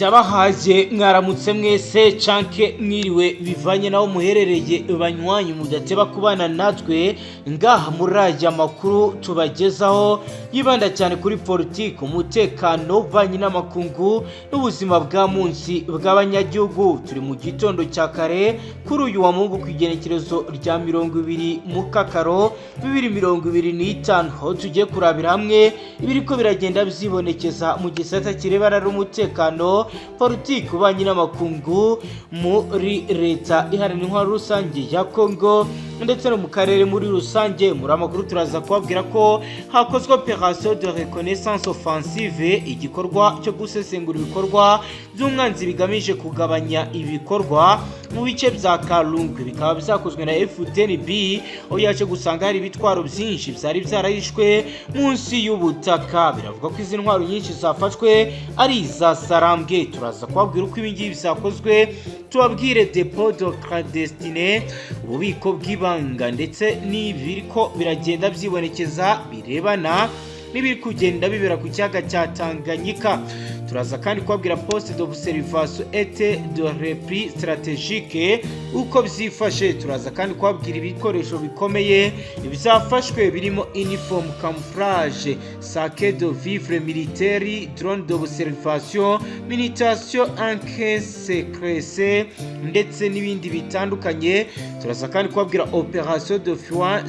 Ndabahaje, mwaramutse mwese canke mwiriwe, bivanye naho muherereye. Banywanyi mudateba kubana natwe ngaha muri aya makuru tubagezaho yibanda cyane kuri politiki, umutekano, ububanyi n'amakungu n'ubuzima bwa munsi bw'abanyagihugu. Turi mu gitondo cya kare kuri uyu wa Mungu, ku igenekerezo rya 20 Mukakaro 2025, aho tugiye kurabira hamwe ibiriko biragenda byibonekeza mu gisata kirebana n'umutekano, politiki, ububanyi n'amakungu muri Leta Iharanira Intwaro Rusange ya Kongo ndetse no mu karere muri rusange. Muri amakuru turaza kubabwira ko hakozwe opération de reconnaissance offensive, igikorwa cyo gusesengura ibikorwa by'umwanzi bigamije kugabanya ibikorwa mu bice bya Kalungwe, bikaba byakozwe na FDNB, aho yaje gusanga hari ibitwaro byinshi byari byarahishwe munsi y'ubutaka. Biravuga ko izi ntwaro nyinshi zafashwe ari iza Sarambwe. Turaza kubabwira uko ibingibi byakozwe, tubabwire dépôt de clandestine, ububiko bw'ibanga, ndetse n'ibiriko biragenda byibonekeza birebana n'ibiri kugenda bibera ku kiyaga cya Tanganyika. Turaza kandi kubabwira poste d'observation et de repli stratégique uko byifashe. Turaza kandi kubabwira ibikoresho bikomeye byafashwe birimo uniform camouflage, sac de vivre militaire, drone d'observation, munition encaisse ndetse n'ibindi bitandukanye. Turaza kandi kubabwira opération de fouille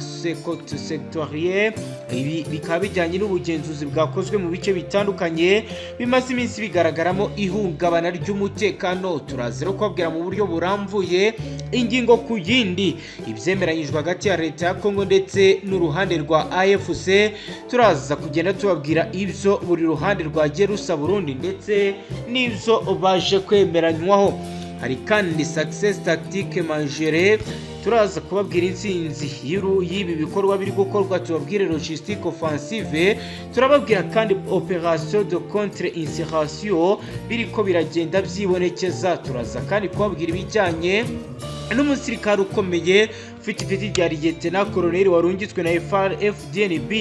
sectorielle, ibi bikaba bijyanye n'ubugenzuzi bwakozwe mu bice bitandukanye bimaze iminsi bigaragaramo ihungabana ry'umutekano. Turaza rero kubabwira mu buryo burambuye, ingingo ku yindi, ibyemeranyijwe hagati ya Leta ya Kongo ndetse n'uruhande rwa AFC. Turaza kugenda tubabwira ibyo buri ruhande rwagiye rusaba urundi ndetse n'ibyo baje kwemeranywaho. Hari kandi succès tactique majeur, turaza kubabwira intsinzi y'ibi bikorwa biri gukorwa, tubabwire logistique offensive, turababwira kandi opération de contre insurrection biriko biragenda byibonekeza. Turaza kandi kubabwira ibijyanye n'umusirikare ukomeye ufite ipeti rya lieutenant colonel warungitswe na FDNB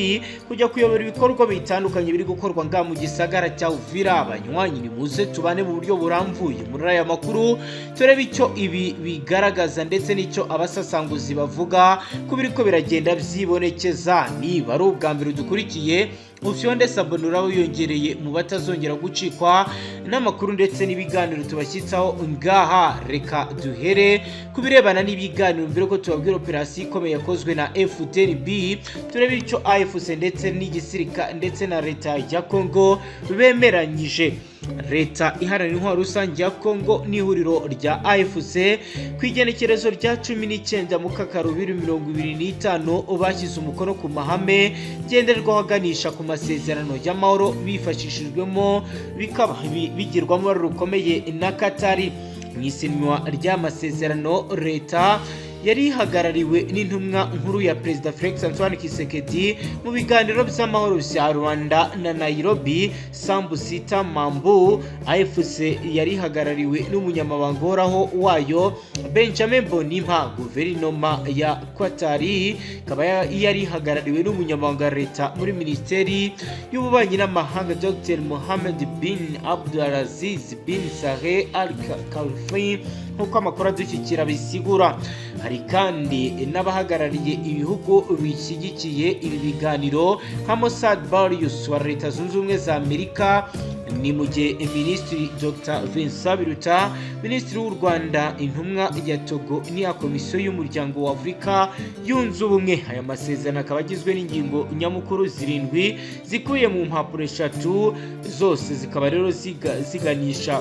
kujya kuyobora ibikorwa bitandukanye biri gukorwa ngaha mu gisagara cya Uvira. Abanywanyi, nimuze tubane mu buryo burambuye muri aya makuru, turebe icyo ibi bigaragaza ndetse n'icyo abasasanguzi bavuga ku biriko biragenda byibonekeza. Niba ari ubwa mbere dukurikiye, ufyonde s'abonner, uraba wiyongereye mu batazongera gucikwa n'amakuru ndetse n'ibiganiro tubashyitsaho ngaha. Reka duhere ku birebana n'ibiganiro. Mbere ko tubabwira operasiyo ikomeye yakozwe na FDNB, turebe icyo AFC ndetse n'igisirika ndetse na Leta ya Congo bemeranyije. Leta Iharanira Intwaro Rusange ya Congo n'ihuriro rya AFC, ku igenekerezo rya 19 Mukakaro 2025, bashyize umukono ku mahame ngenderwaho aganisha ku masezerano y'amahoro, bifashishijwemo bikaba bigirwamo uruhare rukomeye na Katari. Mu isinywa ry'amasezerano, leta yari ihagarariwe n'intumwa nkuru ya Perezida Felix Antoine Tshisekedi mu biganiro by'amahoro bya Luanda na Nairobi, Sambu Sita Mambu. AFC yari ihagarariwe n'umunyamabanga uhoraho wayo, Benjamin Bonimpa. Guverinoma ya Qatari ikaba yari ihagarariwe n'umunyamabanga wa leta muri Minisiteri y'Ububanyi n'Amahanga, Dr Mohammed bin Abdulaziz bin Saleh Al Khalfi, nk'uko amakuru adushyikira bisigura. Hari kandi n'abahagarariye ibihugu bishyigikiye ibi biganiro nka Mossad Barius wa Leta Zunze Ubumwe za Amerika. Ni mu gihe Minisitiri Dr Vincent Biruta, Minisitiri w'u Rwanda, intumwa ya Togo n'iya Komisiyo y'Umuryango wa Afurika Yunze Ubumwe. Aya masezerano akaba agizwe n'ingingo nyamukuru zirindwi zikubiye mu mpapuro eshatu, zose zikaba rero ziganisha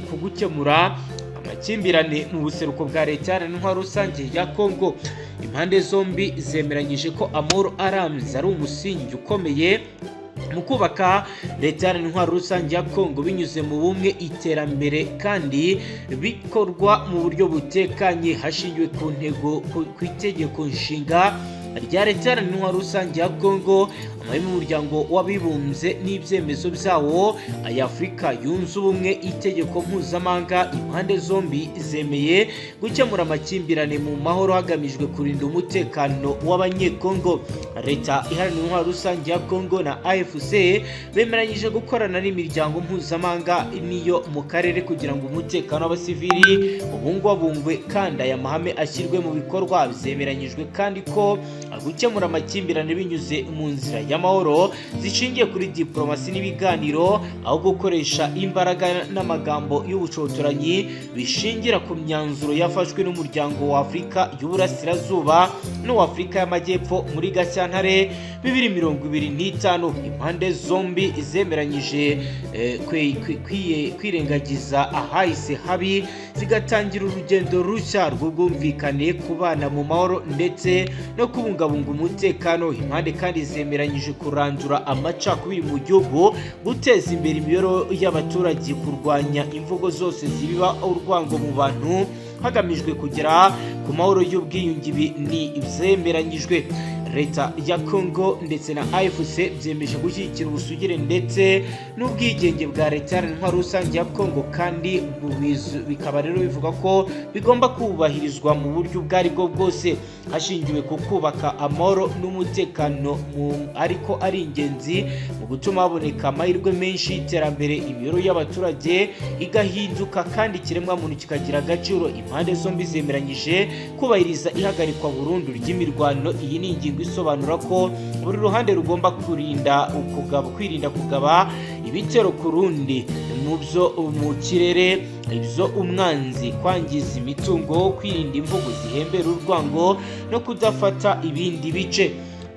ku gukemura amakimbirane mu buseruko bwa Leta Iharanira Intwaro Rusange ya Kongo. Impande zombi zemeranyije ko amahoro arambye ari umusingi ukomeye mu kubaka Leta Iharanira Intwaro Rusange ya Kongo binyuze mu bumwe, iterambere, kandi bikorwa mu buryo butekanye hashingiwe ku ntego ku itegeko nshinga. Rya Leta Iharanira Intwaro Rusange ya Kongo, amahame y'Umuryango w'Abibumbye n'ibyemezo byawo, aya Afurika Yunze Ubumwe, itegeko mpuzamahanga. Impande zombi zemeye gukemura amakimbirane mu mahoro hagamijwe kurinda umutekano w'Abanyekongo. Leta Iharanira Intwaro Rusange ya Kongo na AFC bemeranyije gukorana n'imiryango mpuzamahanga n'iyo mu karere kugira ngo umutekano w'abasivili ubungwabungwe kandi aya mahame ashyirwe mu bikorwa. Byemeranyijwe kandi ko gukemura amakimbirane binyuze mu nzira y'amahoro zishingiye kuri diplomasi n'ibiganiro, aho gukoresha imbaraga n'amagambo y'ubushotoranyi, bishingira ku myanzuro yafashwe n'Umuryango wa Afurika y'Uburasirazuba n'uwa Afurika y'Amajyepfo muri Gashyantare 2025. Impande zombi zemeranyije kwirengagiza ahahise habi, zigatangira urugendo rushya rw'ubwumvikane, kubana mu mahoro ndetse no kubungabunga umutekano. Impande kandi zemeranyije kurandura amacakubiri mu gihugu, guteza imbere imibereho y'abaturage, kurwanya imvugo zose zibiba urwango mu bantu hagamijwe kugera ku mahoro y'ubwiyunge. Ibi ni ibyemeranyijwe. Leta ya Congo ndetse na AFC byemeje gushyigikira ubusugire ndetse n'ubwigenge bwa Leta Iharanira Intwaro Rusange ya Congo, kandi bikaba rero bivuga ko bigomba kubahirizwa mu buryo ubwo ari bwo bwose, hashingiwe ku kubaka amahoro n'umutekano, ariko ari ingenzi mu gutuma haboneka amahirwe menshi y'iterambere, imibereho y'abaturage igahinduka kandi ikiremwamuntu kikagira agaciro. Impande zombi zemeranyije kubahiriza ihagarikwa burundu ry'imirwano. Iyi ni ingingo isobanura ko buri ruhande rugomba kurinda kugaba, kwirinda kugaba ibitero ku rundi mu byo mu kirere, ibyo umwanzi, kwangiza imitungo, kwirinda imvugo zihembera urwango no kudafata ibindi bice.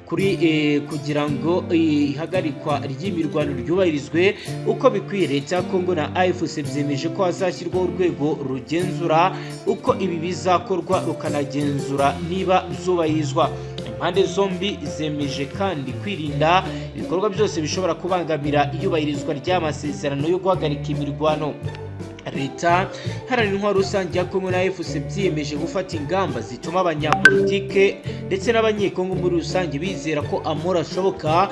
Kuri kugira ngo ihagarikwa ry'imirwano ryubahirizwe uko bikwiye, Leta ya Kongo na AFC byemeje ko hazashyirwaho urwego rugenzura uko ibi bizakorwa, rukanagenzura niba byubahirizwa. Impande zombi zemeje kandi kwirinda ibikorwa byose bishobora kubangamira iyubahirizwa ry'amasezerano yo guhagarika imirwano. Leta Iharanira Intwaro Rusange ya Kongo na AFC byiyemeje gufata ingamba zituma abanyapolitike ndetse n'Abanyekongo muri rusange bizera ko amahoro ashoboka,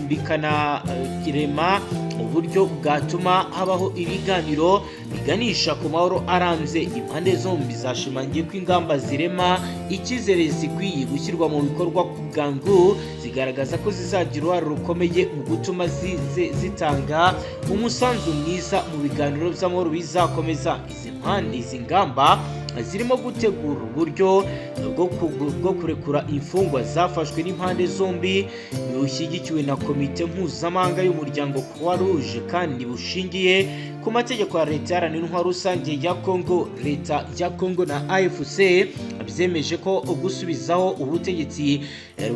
bikanarema uburyo bwatuma habaho ibiganiro biganisha ku mahoro arambye. Impande zombi zashimangiye ko ingamba zirema icyizere zikwiye gushyirwa mu bikorwa bwangu, zigaragaza ko zizagira uruhare rukomeye mu gutuma zitanga umusanzu mwiza mu biganiro by'amahoro bizakomeza. Izi mpande, izi ngamba zirimo gutegura uburyo bwo kurekura imfungwa zafashwe n'impande zombi, bushyigikiwe na komite mpuzamahanga y'umuryango Croix Rouge kandi bushingiye ku mategeko ya Leta Iharanira Intwaro Rusange ya Congo. Leta ya Congo na AFC byemeje ko gusubizaho ubutegetsi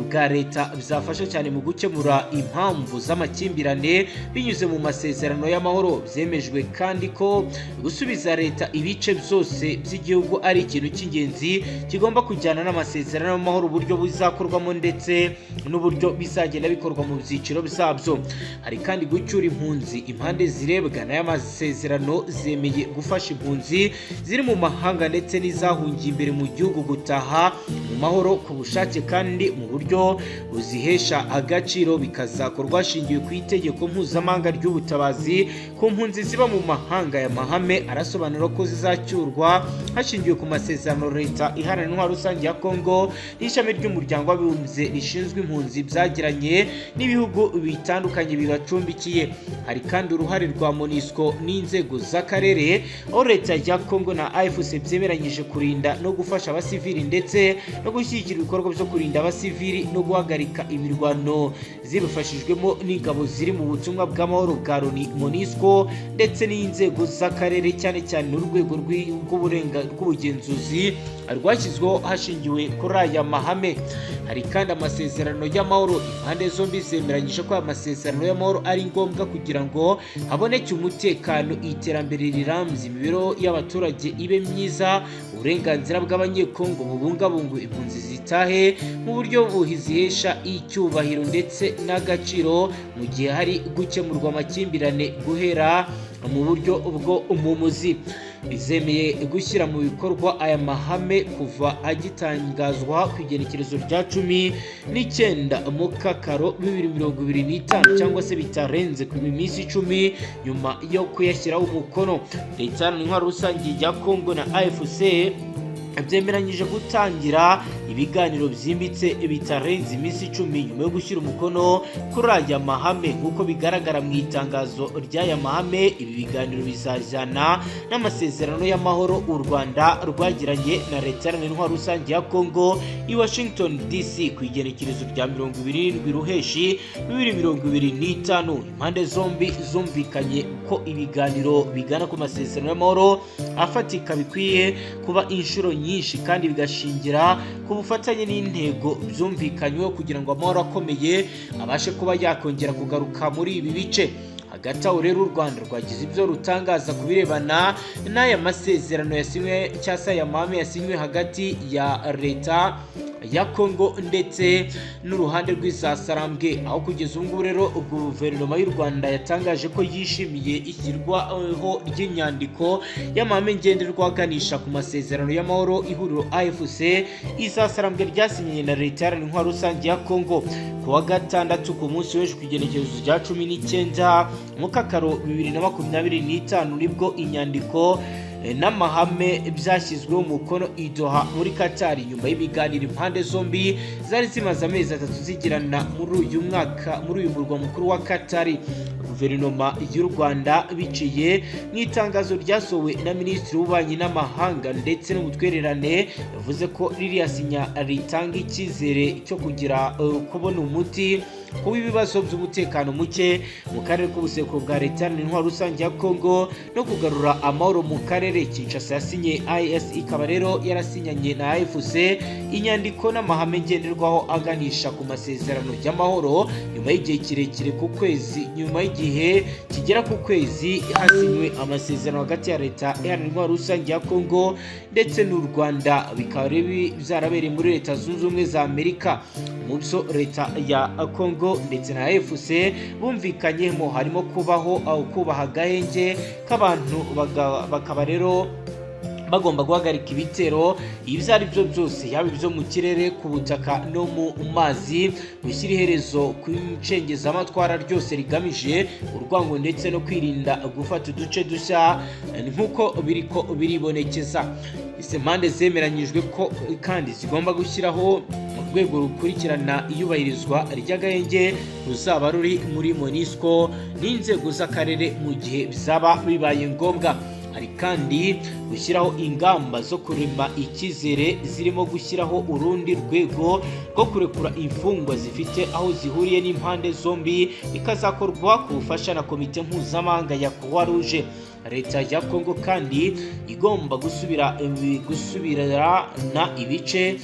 bwa leta byafasha cyane mu gukemura impamvu z'amakimbirane binyuze mu masezerano y'amahoro. Byemejwe kandi ko gusubiza leta ibice byose by'igihugu ari ikintu cy'ingenzi kigomba kujyana n'amasezerano y'amahoro, uburyo buzakorwamo ndetse n'uburyo bizagenda bikorwa mu byiciro byabyo. Hari kandi gucyura impunzi. Impande zirebwa n'aya masezerano zemeye gufasha impunzi ziri mu mahanga ndetse n'izahungiye imbere mu gihugu gutaha mu mahoro, ku bushake kandi mu buryo buzihesha agaciro, bikazakorwa hashingiwe ku itegeko mpuzamahanga ry'ubutabazi ku mpunzi ziba mu mahanga. Aya mahame arasobanura ko zizacyurwa hashingiwe ku masezerano Leta Iharanira Intwaro Rusange ya Kongo n'ishami ry'Umuryango w'Abibumbye rishinzwe impunzi byagiranye n'ibihugu bitandukanye bibacumbikiye. Hari kandi uruhare rwa MONUSCO n'inzego z'akarere, aho Leta ya Kongo na AFC byemeranyije kurinda no gufasha abasivili ndetse no gushyigikira ibikorwa byo kurinda abasivili no guhagarika imirwano zibifashijwemo n'ingabo ziri mu butumwa bw'amahoro bwa Loni, MONUSCO, ndetse n'inzego z'akarere, cyane cyane urwego rw'ubugenzuzi rwashyizweho hashingiwe kuri aya mahame. Hari kandi amasezerano y'amahoro. Impande zombi zemeranyije ko aya masezerano y'amahoro ari ngombwa kugira ngo haboneke umutekano, iterambere rirambye, imibereho y'abaturage ibe myiza, uburenganzira bw'Abanyekongo bubungabungwe, impunzi zitahe mu buryo buzihesha icyubahiro ndetse n'agaciro, mu gihe hari gukemurwa amakimbirane guhera mu buryo bwo umumuzi. Zemeye gushyira mu bikorwa aya mahame kuva agitangazwa ku igenekerezo rya 19 Mukakaro 2025, cyangwa se bitarenze ku minsi 10 nyuma yo kuyashyiraho umukono. Leta Iharanira Intwaro Rusange ya Kongo na AFC byemeranyije gutangira ibiganiro byimbitse bitarenze iminsi 10 nyuma yo gushyira umukono kuri aya mahame, nk'uko bigaragara mu itangazo ry'aya mahame. Ibi biganiro bizajyana n'amasezerano y'amahoro u Rwanda rwagiranye na Leta Iharanira Intwaro Rusange ya Kongo i Washington DC ku igenekerezo rya 27 Ruheshi 2025. Impande zombi zumvikanye ko ibiganiro bigana ku masezerano y'amahoro afatika bikwiye kuba inshuro nyinshi kandi bigashingira ku bufatanye n'intego byumvikanyweho, kugira ngo amahoro akomeye abashe kuba yakongera kugaruka muri ibi bice. Hagati aho rero, u Rwanda rwagize ibyo rutangaza ku birebana n'aya masezerano yasinywe, cyangwa se aya mahame yasinywe hagati ya Leta ya Kongo ndetse n'uruhande rw'Izasarambwe, aho kugeza ubu ngubu rero guverinoma y'u Rwanda yatangaje ko yishimiye ishyirwaho ry'inyandiko y'amahame ngenderwaho aganisha ku masezerano y'amahoro ihuriro AFC Izasarambwe ryasinyanye na Leta Iharanira Intwaro Rusange ya Kongo ku wa gatandatu, ku munsi w'ejo, ku igenekerezo rya 19 Mukakaro 2025, nibwo inyandiko n'amahame byashyizweho umukono i Doha muri Qatar, nyuma y'ibiganiro impande zombi zari zimaze amezi 3 zigirana muri uyu mwaka muri uyu murwa mukuru wa Qatar. Guverinoma y'u Rwanda, biciye mu itangazo ryasohowe na Minisitiri w'Ububanyi n'Amahanga ndetse n'Ubutwererane, yavuze ko ririya sinya ritanga icyizere cyo kugira kubona umuti kuba ibibazo by'umutekano muke mu karere k'ubuseruko bwa Leta Iharanira Intwaro Rusange ya Kongo no kugarura amahoro mu karere. Kinshasa yasinye is ikaba rero yarasinyanye na AFC inyandiko n'amahame ngenderwaho aganisha ku masezerano y'amahoro nyuma y'igihe kirekire ku kwezi, nyuma y'igihe kigera ku kwezi hasinywe amasezerano hagati ya Leta Iharanira Intwaro Rusange ya Kongo ndetse n'u Rwanda, bikaba byarabereye muri Leta Zunze Ubumwe za Amerika. Mu byo Leta ya Kongo ndetse na AFC bumvikanyemo harimo kubaho kubaha agahenge k'abantu, bakaba rero bagomba guhagarika ibitero ibyo ari byo byose, yaba ibyo mu kirere, ku butaka no mu mazi, gushyira iherezo ku icengezamatwara ryose rigamije urwango, ndetse no kwirinda gufata uduce dushya nk'uko biriko biribonekeza. Izi mpande zemeranyijwe ko kandi zigomba gushyiraho urwego rukurikirana iyubahirizwa ry'agahenge, ruzaba ruri muri MONUSCO n'inzego z'akarere mu gihe byaba bibaye ngombwa. Hari kandi gushyiraho ingamba zo kurema icyizere, zirimo gushyiraho urundi rwego rwo kurekura imfungwa zifite aho zihuriye n'impande zombi, bikazakorwa ku bufasha na komite mpuzamahanga ya Croix Rouge. Leta ya Kongo kandi igomba gusubirana ibice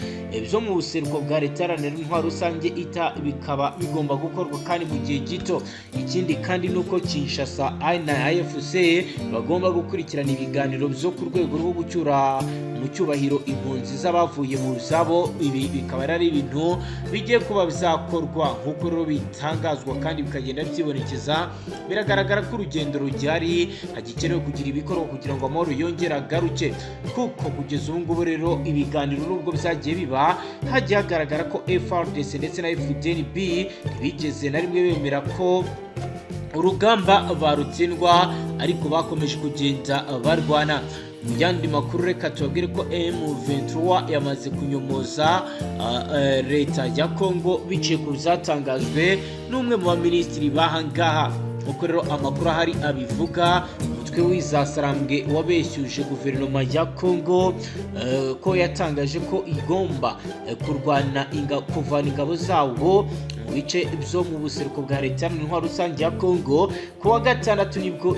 byo mu buseruko bwa Leta Iharanira Intwaro Rusange ita, bikaba bigomba gukorwa kandi mu gihe gito. Ikindi kandi ni uko Kinshasa na AFC bagomba gukurikirana ibiganiro byo ku rwego rwo gucyura mu cyubahiro impunzi z'abavuye mu zabo. Ibi bikaba ari ibintu bigiye kuba byakorwa nk'uko rero bitangazwa kandi bikagenda byibonekeza. Biragaragara ko urugendo rugihari, hagikenewe kugira ibikorwa kugira ngo amahoro yongere agaruke, kuko kugeza ubu ngubu rero ibiganiro nubwo byagiye biba, hagiye hagaragara ko FARDC ndetse na FDNB ntibigeze na rimwe bemera ko urugamba barutsindwa, ariko bakomeje kugenda barwana. Mu yandi makuru, reka tubabwire ko M23 yamaze kunyomoza Leta ya Congo biciye ku byatangajwe n'umwe mu baminisitiri b'ahangaha. Nk'uko rero amakuru ahari abivuga, umutwe w'Izasarambwe wabeshyuje guverinoma ya Congo ko yatangaje ko igomba kurwana kuvana ingabo zawo mu bice byo mu buseruko bwa Leta Intwaro Rusange ya Congo. Ku wa gatandatu nibwo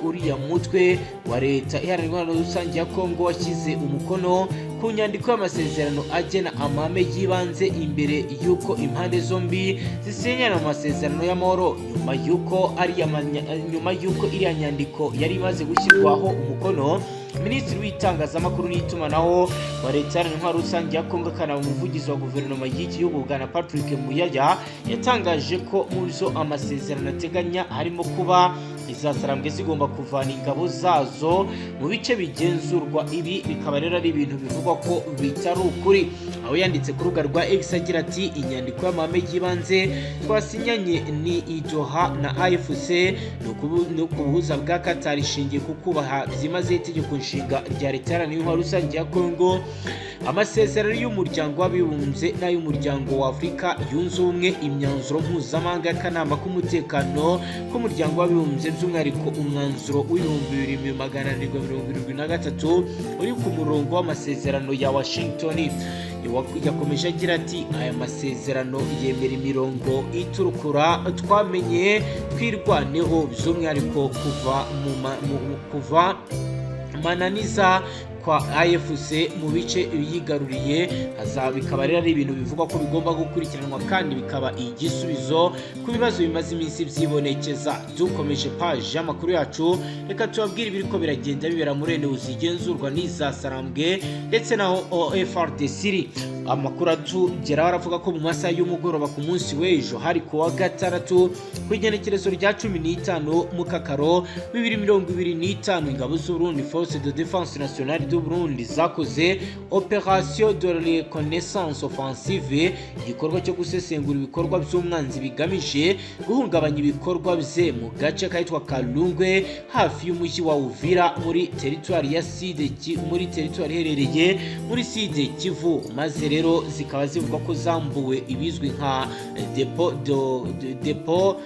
uriya mutwe wa Leta Iharanira Intwaro Rusange ya Congo washyize umukono ku nyandiko y'amasezerano agena amahame y'ibanze imbere y'uko impande zombi zisinyana amasezerano y'amahoro. Nyuma y'uko iriya nyandiko yari imaze gushyirwaho umukono, Minisitiri w'Itangazamakuru n'Itumanaho wa Leta Iharanira Intwaro Rusange ya Kongo, akanaba umuvugizi wa guverinoma y'iki gihugu, Bwana Patrick Muyaya, yatangaje ko mu byo amasezerano ateganya harimo kuba Izasarambwe zigomba kuvana ingabo zazo mu bice bigenzurwa. Ibi bikaba rero ari ibintu bivugwa ko bitari ukuri, aho yanditse ku rubuga rwa X agira ati: "Inyandiko y'amahame y'ibanze twasinyanye ni i Doha na AFC ni ku buhuza bwa Qatar ishingiye ku kubaha byimazeyo itegeko nshinga rya Leta Iharanira Intwaro Rusange ya Congo, amasezerano y'Umuryango w'Abibumbye n'ay'Umuryango wa Afurika Yunze Ubumwe, imyanzuro mpuzamahanga y'akanama k'umutekano k'Umuryango w'Abibumbye, by'umwihariko umwanzuro w'2773 uri ku murongo w'amasezerano ya Washington." Yakomeje agira ati: "Aya masezerano yemera imirongo itukura twamenye Twirwaneho, by'umwihariko kuva mananiza kwa AFC mu bice yigaruriye." Bikaba rero ari ibintu bivugwa ko bigomba gukurikiranwa kandi bikaba igisubizo ku bibazo bimaze iminsi byibonekeza. Dukomeje paji y'amakuru yacu, reka tubabwire ibiriko biragenda bibera muri eneo zigenzurwa n'iza Sarambwe ndetse naho FARDC iri. Amakuru atugeraho aravuga ko mu masaha y'umugoroba ku munsi w'ejo, hari ku wa gatandatu, ku igenekerezo rya 15 Mukakaro 2025, ingabo z'Uburundi, Force de Défense Nationale du Burundi, zakoze opération de reconnaissance offensive, igikorwa cyo gusesengura ibikorwa by'umwanzi bigamije guhungabanya ibikorwa bye mu gace kahitwa Kalungwe, hafi y'umujyi wa Uvira, muri teritwari ya Sud, muri teritwari iherereye muri Sud Kivu. Maze rero zikaba zivuga ko zambuwe ibizwi nka dépôt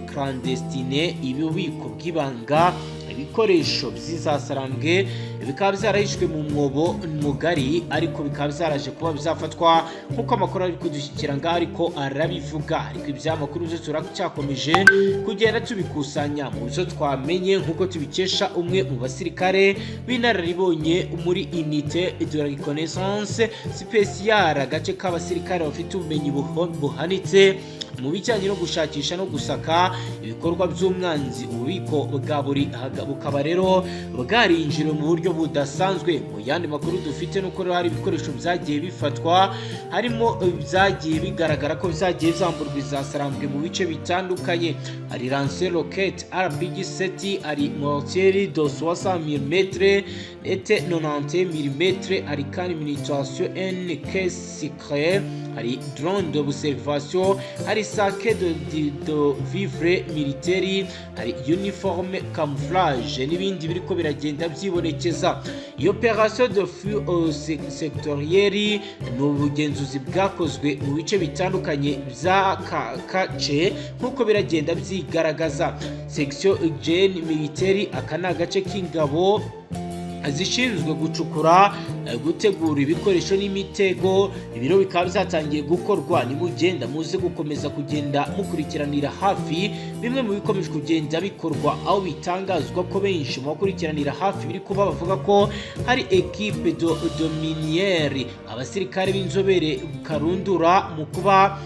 clandestine, ibubiko bw'ibanga, ibikoresho by'izasarambwe, bikaba byarahishwe mu mwobo mugari, ariko bikaba byaraje kuba byafatwa nk'uko amakuru ari kudushyikira ngaho ariko arabivuga. Ariko ibyamakuru byo turacyakomeje kugenda tubikusanya. Mu byo twamenye, nk'uko tubikesha umwe mu basirikare b'inararibonye muri unité de reconnaissance spéciale, agace k'abasirikare bafite ubumenyi buhanitse mu bijyanye no gushakisha no gusaka ibikorwa by'umwanzi, ububiko bwa buri bukaba rero bwarinjiriwe mu buryo budasanzwe. Mu yandi makuru dufite nuko rero hari ibikoresho byagiye bifatwa, harimo byagiye bigaragara ko byagiye byamburwa izasarambwe mu bice bitandukanye. Hari lance roquette RPG 7, hari mortier de 60 mm et 90 mm, hari kandi munition NK secret, hari drone d'observation, hari sac de vivre militaire, hari uniforme camouflage n'ibindi biriko biragenda byibonekeza. Iyo opération de fouille sectorielle ni ubugenzuzi bwakozwe mu bice bitandukanye by'aka gace, nk'uko biragenda byigaragaza. Section génie militaire, aka ni agace k'ingabo zishinzwe gucukura, gutegura ibikoresho n'imitego. Ibiro bikaba byatangiye gukorwa. Nimugenda muze gukomeza kugenda mukurikiranira hafi bimwe mu bikomeje kugenda bikorwa, aho bitangazwa ko benshi mu bakurikiranira hafi biri kuba bavuga ko hari équipe de démineurs, abasirikare b'inzobere karundura mu kuba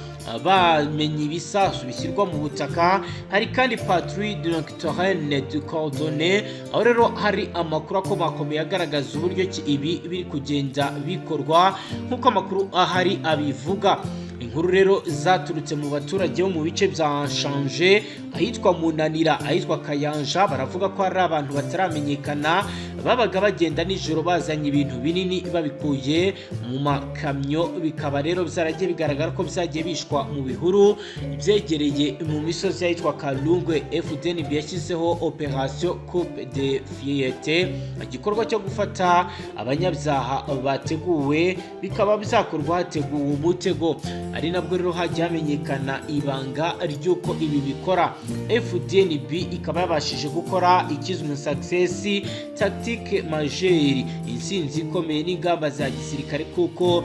bamenya ibisasu bishyirwa mu butaka. Hari kandi patrouille de nocturne de coordonnée, aho rero hari amakuru akomakomeye agaragaza uburyo ki ibi biri kugenda bikorwa, nk'uko amakuru ahari abivuga. Inkuru rero zaturutse mu baturage bo mu bice bya Shanje, ahitwa Munanira, ahitwa Kayanja, baravuga ko hari abantu bataramenyekana babaga bagenda nijoro bazanye ibintu binini babikuye mu makamyo, bikaba rero byaragiye bigaragara ko byagiye bishwa mu bihuru byegereye mu misozi y'ahitwa Kalungwe. FDNB yashyizeho opération Coupe de Fillette, igikorwa cyo gufata abanyabyaha bateguwe, bikaba byakorwa hateguwe umutego, ari nabwo rero hagiye hamenyekana ibanga ry'uko ibi bikora. FDNB ikaba yabashije gukora ikizwi nka succès tactique majeure, intsinzi ikomeye n'ingamba za gisirikare, kuko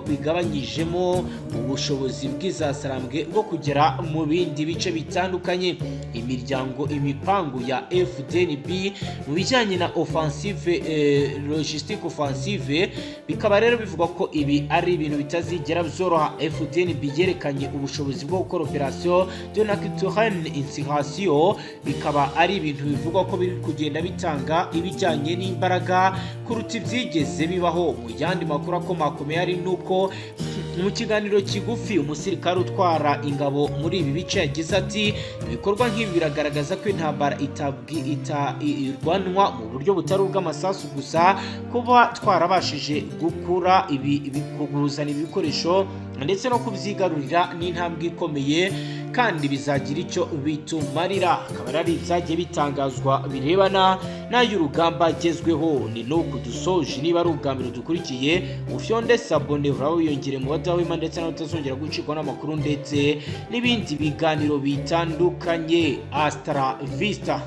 bigabanyijemo ubushobozi bw'izasarambwe bwo kugera mu bindi bice bitandukanye. Imiryango, imipangu ya FDNB mu bijyanye na offensive, logistique offensive, bikaba rero bivugwa ko ibi ari ibintu bitazigera byoroha. FDNB yerekanye ubushobozi bwo gukora opération de nocturne insurrection, bikaba ari ibintu bivugwa ko biri kugenda bitanga ibijyanye n'imbaraga kuruta ibyigeze bibaho. Mu yandi makuru akomakomeye ari nuko Mu kiganiro kigufi, umusirikare utwara ingabo muri ibi bice yagize ati: "Ibikorwa nk'ibi biragaragaza ko intambara irwanwa mu buryo butari ubw'amasasu gusa. Kuba twarabashije gukura ibi, kuzana ibi bikoresho ndetse no kubyigarurira ni intambwe ikomeye kandi bizagira icyo bitumarira." Akaba ari ibyagiye bitangazwa birebana n'ay'urugamba agezweho. Ni nuku dusoje. Niba ari ubwa mbere dukurikiye, ufyonde s'abonner, uraba wiyongere mu badahwema ndetse n'abatazongera gucikwa n'amakuru ndetse n'ibindi biganiro bitandukanye. Hasta la vista.